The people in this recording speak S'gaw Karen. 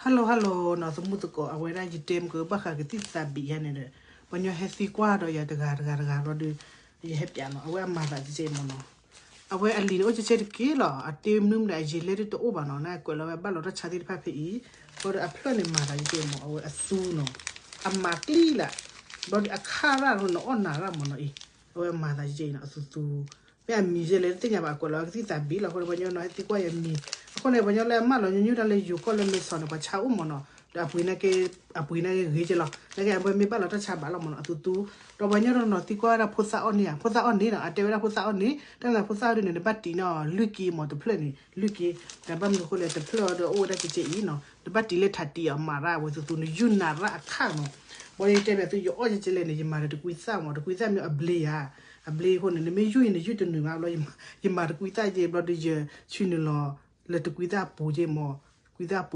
hello hello နီၤ သမူသကိး အဝဲဒၣ်ယတဲမ့ၢ်ကဘၣ်ဃးကသံၣ်သးဘံၣ်ယါန့ၣ်ဒီး ပှၤညီဟဲသံကွၢ်ဒီးယၤတဂၤတဂၤတဂၤဘျီဒီး ယဟဲပျးနီၤ အဝဲအမၤသးကဲကဲမ့ၢ်နီၤ အဝဲအလံၤန့ၣ် အိၣ်ကဲကဲတက့ၢ်လီၤ အတ့မနုၤမနုၤအယံာ်လဲၣ်တအိၣ်ဘၣ်နီၤ နကွဲးလီၤဝဲဘၣ်လီၤတၢ်ဆါသ့ၣ်တဖၣ်ဖဲအံၤ ဘျီဒီးအဖျၢၣ်န့ၣ်မၤသးကဲကဲမ့ၢ် အဝဲအသူနီၤ အမၤကျံလၢ ဘျီဒီးအခၣ်ရၣ်လီၤနအီၣ်နၤရၣ်မ့ၢ်နီၤအံၤ အဝဲမၤသးကဲကဲအံၤနီၤ အသူသူ မ့ၢ်အမံၤကဲလဲၣ် တသ့ၣ်ညါဘၣ် အကွဲးလီၤဝဲကသံၣ်သးဘံၣ်လီၤ အဃိန့ၣ် ပှၤညီနီၤဟဲသံကွၢ်ယၤမံၤ အဃိန့ၣ် ပှၤညီလၢအမၢလီၤညီနုၢ်တၢ်လၢယိၤကီၢ်လၢမဲဆီၣ်န့ၣ် ပှၤဆါအိၣ်မ့ၢ်နီၤ ဒီးအပှ့ၤန့ၣ်က့ အပှ့ၤန့ၣ်က့ဂ့ၤကဲလီၤ နကဲအဝဲမ့ၢ်ဘၣ်လီၤတၢ်ဆါဘၣ်လီၤမ့ၢ်နီၤ အသူသူ ဒီးပှၤညီနီၤနီၤသံကွၢ်ဝဲဒၣ်ဖိသၣ်အီၣ်န့ၢ်ဧါ ဖိသၣ်အီၣ်န့ၢ်နီၤ အတဲဝဲဒၣ်ဖိသၣ်အီၣ်န့ၢ် တၢ်မနုၤဖိသၣ်အီၣ်ဒ်န့ၣ် နဘၣ်တံၢ်နီၤ လွံၢ်က့မ့ၢ်တဖျၢၣ်န့ၣ် လွံၢ်က့ တၢ်ဘၣ်မနုၤအဃိလဲၣ် တဖျၢၣ်အီၤဒီးအိၣ်ဝဲဒၣ်ကဲကဲအံၤနီၤ နဘၣ်တံၢ်လၢထးတံၢ်အီၤမၤရၣ်ဝဲသူသူ နယူၢ်နၤရၣ်အခၣ်နီၤ ဘၣ်ဒီးယတဲဘၣ်သု ယအီၣ်ကဲကဲလဲၣ်န့ၣ် ယမၤဒီးတကွံသၣ်မ့ၢ် တကွံသၣ်မ့ၢ်အဘျ့ဧါ အဘျ့အဃိန့ၣ် နမ့ၢ်ယူၢ်အံၤ နယူၢ်တနုာ်မးဘျီ ယမၤတကွံသၣ်ကဲဘျီဒီးယဆံနုာ်လီၤ လၢတကွံသၣ်ပူၤကဲမ့ၢ် တကွံသၣ်